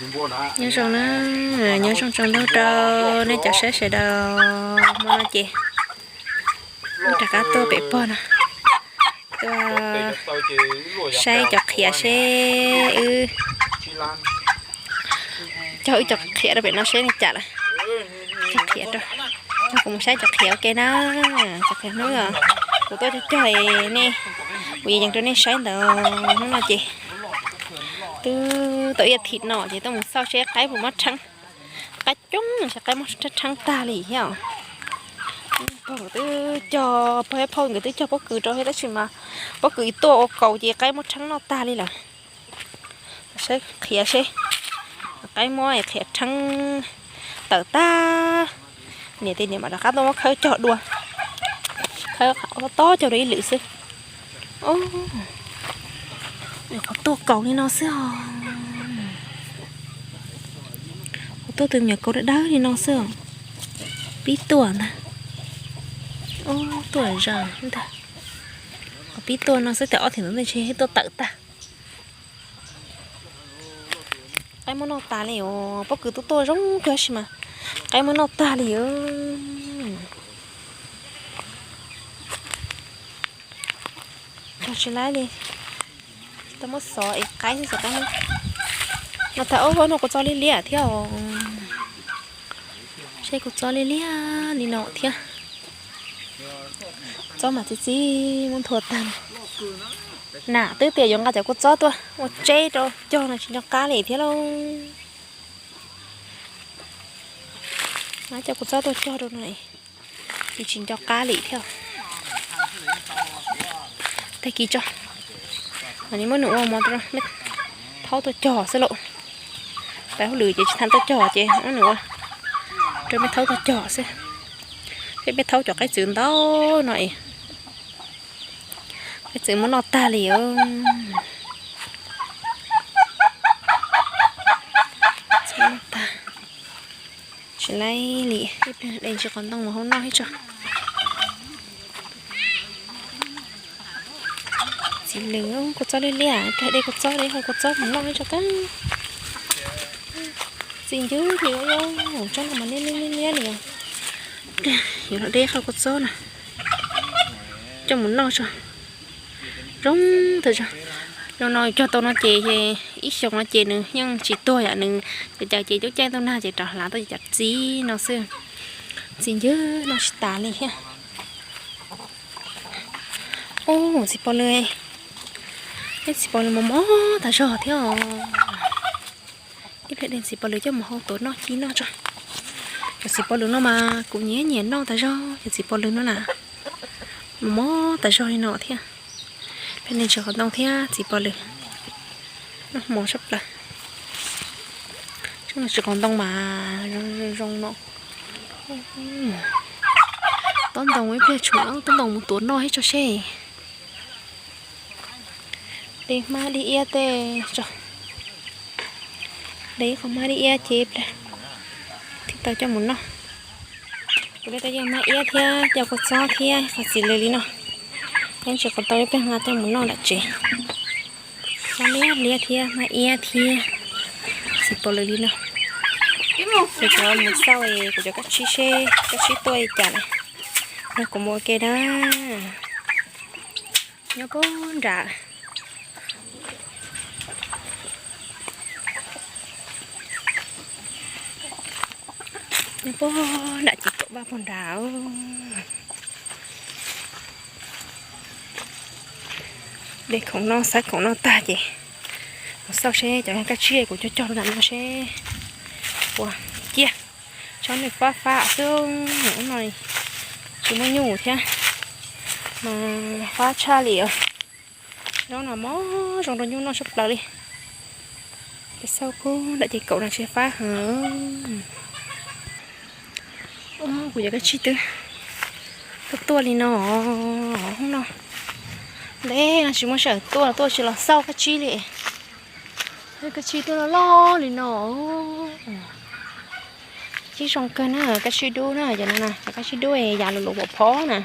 Nyob zoo na, nyob zoo tsaus ntuj rau nej cov saib sawv daws. Hmo no ces rov qab tuaj pem pog no, tuaj saib cov qhiav seb wb, cog wb cov qhiav rau pem no seb li cas lawm. Cog qhiav rau, cog kuv mus saib cov qhiav ua ke na. Cov qhiav hnub kuv tuaj cog cog nej, kuv yees yees rau nej saib ntawd. Hnub no ces twb tau ib thim no ces tuaj mus xauj seb qaib puas muab rheeb. Qaib coob ces qaib muab rheeb tag li thiab. Pog nkawd twb cog, pog thiab phauj nkawd twb cog pob kws rau thiab tab sis mas pob kws tuaj ua kaus ces qaib muab rheeb noj tag li lawm. Saib qhiav seb, qaib muab qhiav rheeb tawm tag. Niam tej niam mam rov qab tuaj muab khawb cog dua. Khawb tob cog dua ib lwm xwb. Qhov tuaj kaus li no xwb os. Qhov tuaj tus me nyuam kaus dawb dawb li no xwb os. Pib tuaj ntag. Tuaj zaws ntag. Qhov pib tuaj no xwb, tab ob thim ntawd ntshe tuaj tawm tag. Qaib muab noj tas li os, pob kws tuaj tuaj zoo kawg sis mas qaib muab noj tag li os. Cog tsis laib li, tau muab xov es qaib xwb xov qaib. No tas ob no kuv txob liab liab thiab os. Seb kuv txob liab liab li no thiab. Txob mas txi txiv muab nthua tag. Nam twb tias yuav nqa cov kua txob tuaj ua tseb rau cog no tsis nco qab li thiab lauj. Nqa cov kua txob tuaj cog rau no ces tsis nco qab li thiab. Tag kis tso, mam li muab nws ua mov rau meb thaub tuaj cog xwb lauj. Peb hauj lwm ces tsis tau tuaj cog ces muab nws ua rau meb thaub tuaj cog xwb. Peb, peb thaub cov qaib txwv ntau no es qaib txwv muab noj tag li os. Tsis laib li, ib pliag de ntsis qos ntoo mus hau noj ib tso. Txiv lws, kua txob liab liab, ib pliag de kua txob, de hau kua txob mus noj ib tso kab. Txiv ncwb li, tsob no mas liab liab liab li. Ib pliag yuav los de hau kua txob na coj mus noj tso. Zoo tas zog. Zoo no cog tau no ces ib xyoos no ces nws yeej tsis tuag yom, nws ces cas ces coob caij ntuj nag ces rov hlav tuaj ces cas txiv no xwb. Txiv ncwb noj tsis tas li thiab. Ub, txiv pos lws, peb txiv pos lws mos mos tas zog thiab os. Ib pliag de txiv pos lws coj mus hau tuav noj ci noj tso. Cov txiv pos lws no mas kuv nyiam nyiam noj tas zog, cov txiv pos lws no na, mos mos tas zog li no thiab. Peb de ntsis qos ntoo thiab txiv pos lws, noj mos tshaj plaws. Tsob no tsis qos ntoo mas zoo no. Tob ntoo ib pliag tshuav tob ntoo mus tuav noj thiab tso seb. De hmab de iab tej tso, de ib qho hmab de iab ces ib pliag thiaj tau coj mus noj. Kuv de tau cov hmab iab thiab cov kua txob thiab qhov txiv lws li no, ib ntsis qos ntoo ib pliag nqa coj mus noj nram tsev. Txob liab liab thiab hmab iab thiab txiv pos lws li no. Ces kuv mus xauj kuv cov kab tsib seb kab tsib tuaj li cas na. Nrog kuv mus ua ke na. Nyob puag nram, nyob puag nram ces kaum vaj puag nrad. De khoom noj xawb khoom noj tag ces mus xauj seb cov kab tsib kuv cog cog rau nram no seb puas ciaj. Tsob no fab fab xwb, ub no tsis muaj nyuj thiab, mas fab tshaj li os. Zaub no mos zoo rau nyuj noj tshaj plaws li. Peb xauj puag nram ces kaum no tsis fab heev. Kuv cov kab tsib twb tuaj tuaj li no, hnub no ntev no tsis muaj sij hawm tuaj, tuaj tsis los xauj kab tsib li. Kab tsib tuaj loj loj li no. Kab tsib zoo kawg na, kab tsib dub na, cov no na, cov kab tsib dub yam luv luv pom phob na.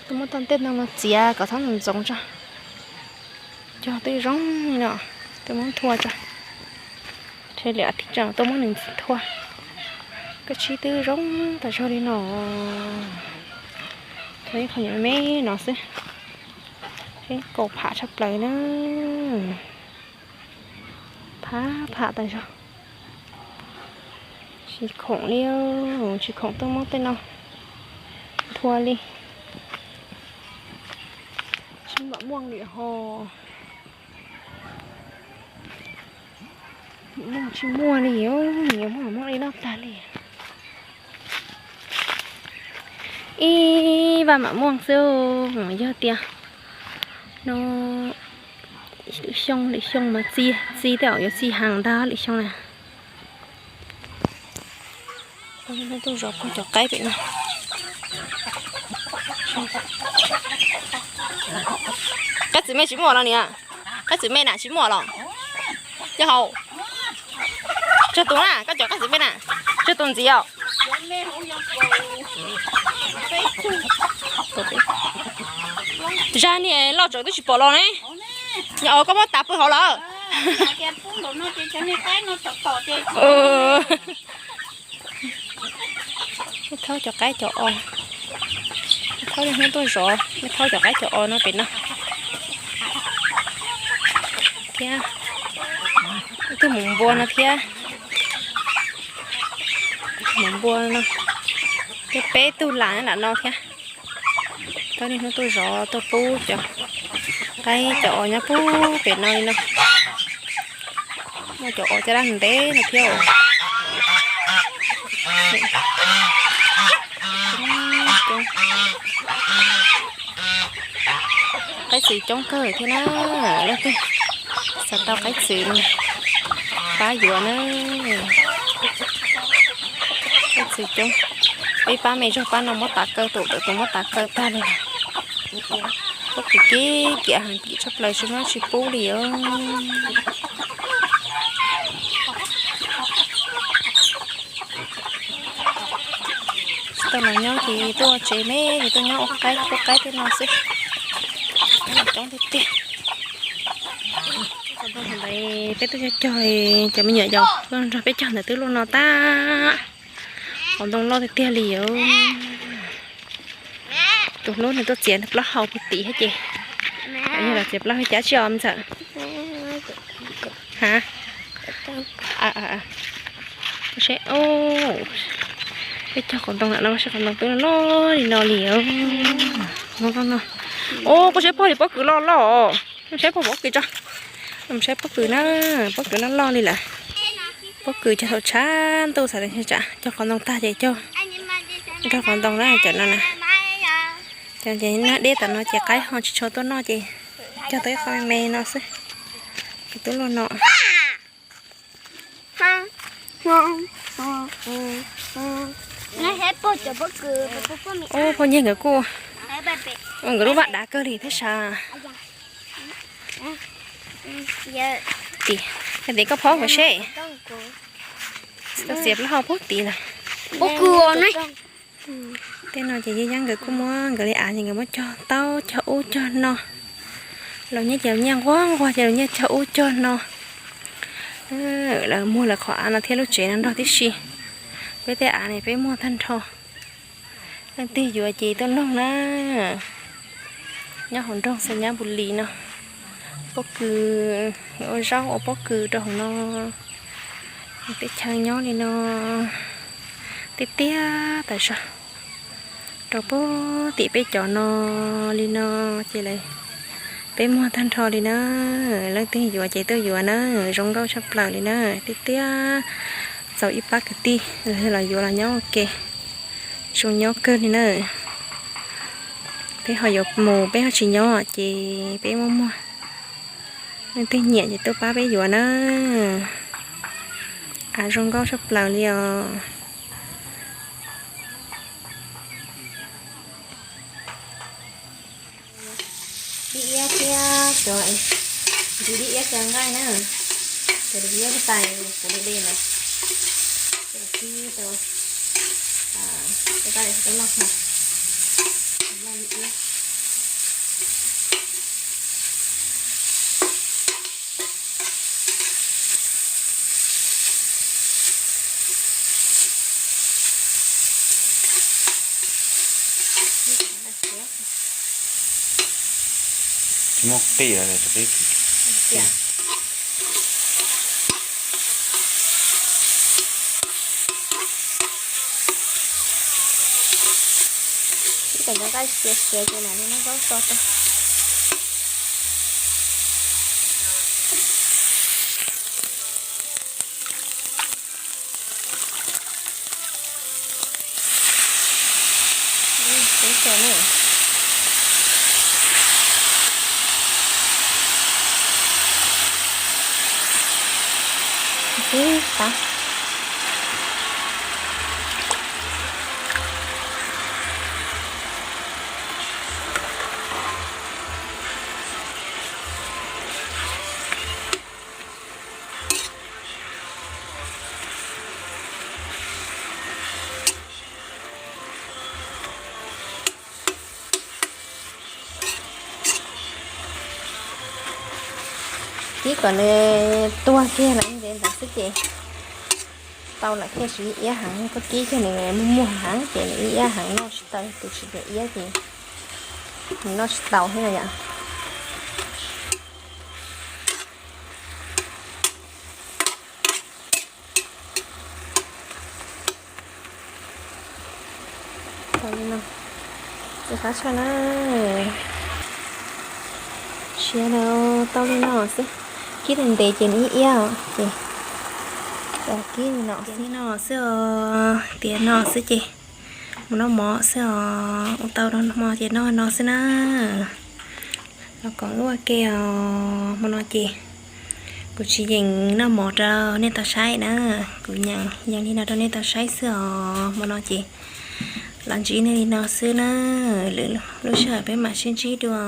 Tuaj muab tau tej ntoo no txiav kom txhob ntxoov tso. Cog twb zoo li no, tuaj muab nthua tso. Seb lwm as thiv tsam tuaj muab nws thua. Koj tsis twb zoo tas zog li no. Tau ib qho nyuam me no xwb. Seb kaus pham tshaj plaws na. Pham pham tas zog. Tsis khoom li, tsis khoom tuaj muab tej no thua li. Tsis mam muaj li ho. Muaj tsis muaj li, yuav muaj mam muaj li noj tag li. Ib vaj mam muaj xwb, yog tias no lwm xyoo, lwm xyoo mas txi, txi tej zaum yuav txi heev ntag lwm xyoo na. Tuaj zov pog cov qaib pem no. Qaib txwv me tsis muaj los niam? Qaib txwv me na tsis muaj los? Yog hauv. Tsawg tus na, koj cov qaib txwv me na? Tsawg tus ntxiv os? Zag niag loj tsaus twb tsis pom los ne. Nyob os, koj muab tas pw hauv lawm. Mej thaub cov qaib cov os. Mej thaub niaj hnub tuaj zov, mej thaub cov qaib cov os no pem no. Thiab ib tug maum npua no thiab. Maum npua no. Thiab peb tug lam nram no thiab. Thaub niaj hnub tuaj zov tuaj pub cov qaib cov os nyob pub pem no li no. Muaj cov os caj dab ntev no thiab. Qaib txwv coob kawg thiab na. Leej twg xav tau qaib txwv no pab yuav na. Qaib txwv coob. Peb pab me zog pab no muab tav kaw, tus tus muab tav kaw tag li. Pob kws kiv kiam heev, kim tshaj plaws tsis muab tsis pub li os. Tsis tau los nyob ces tuaj tsev me ces tuaj nyob ua qaib pub qaib tej no xwb. Coob tiag tiag. Peb tuaj cog cog, cov me nyuam yaus tuaj nrog peb cog ntawd twb luaj no tag. Qhov ntoo loj tiag tiag li os. Tus hlub nws tuaj txiav plaub hau puag tim thiab ces, yog los txiav plaub hau cab tsi os me ntxawm? Ha, seb, peb cog qhov ntoo ntawm no seb qhov ntoo twb loj li no li os. Ub, koj seb pog li pob kws loj loj os. Saib pog pob kws tso. Saib pob kws na, pob kws loj loj li lawm. Pob kws cog thaum tshav ntuj xav tias tsam cog qhov ntoo tag ces cog nrog qhov ntoo na, cov no na. Cov ces nab deb tom no ces qaib ho tsis tshua tuaj noj ces cog tau ib qho me me no xwb. Ces twb luaj no. Ub, phooj ywg nkawd kuj, nkawd lub vaj dav kawg li thiab sas. Tim, tim koj phob kuv seb. Txiav plaub hau puag tim lawm. Tej no ces yog yab nkawd kuj muab nkawd li av ces nkawd muab cog taub cog ub cog no. Los nyiaj ces los nyiaj nquag nquag ces los nyiaj cog ub cog no. Lawv muag lawv qhov av no thiab lub tsev no nrog tib si. Peb tej av ne peb muag tag nrho. Leej twg yuav ces tuaj noog na. Nyob hauv nroog Xais Nyab Npus Lis no, pob kws, ua zaub ua pob kws rau hauv no. Teb chaws nyob li no tiaj tiaj tas zog, rau puag tim peb cov no li no ces lawv, peb muag tag nrho li na. Leej twg yuav ces tuaj yuav na, zoo nkauj tshaj plaws li na. Tiaj tiaj, txaus ib pab kwv tij los yuav los nyob ua ke, zoo nyob kawg li na. Peb ho yuav mus peb ho tsis nyob ces peb muab muag. Leej twg nyiam ces tuaj pab peb yuav na. Av zoo nkauj tshaj plaws li os. Dib iab thiab cov, dib iab cov nqaij na, cov dib iab tais kuv de de lawm, cov dib tau, tau loj hov, loj dib iab. Muab qij los rau qib. Ib kom cov nqaij siav siav ces mam li muab zaub tso rau. Ib tso ne. Ib tas. Kib kom nws tuag kiag lawm ntev ntawd xwb ces tau lawm thiaj tsis iab heev. Koj kib kiag nws muag muag heev ces nws iab iab heev noj tsis tau, tus tsis tias iab ces nws noj tsis tau thiab no yom. Tau li no, qab tshaj na. Siav lawm tau li no xwb. Kib ntev ntev ces nws iab iab os ces kib li no xwb os, tiav no xwb ces mus noj mov xwb os. Ua tau no hmo ces noj no xwb na. Los koom ua ke os, hmo no ces kuv tsis yeem noj mov rau nej tau saib na, kuv nyeem yees li no rau nej tau saib xwb os. Hmo no ces los ntsib nej li no xwb na, lwm lub sij hawm peb mam sib ntsib dua.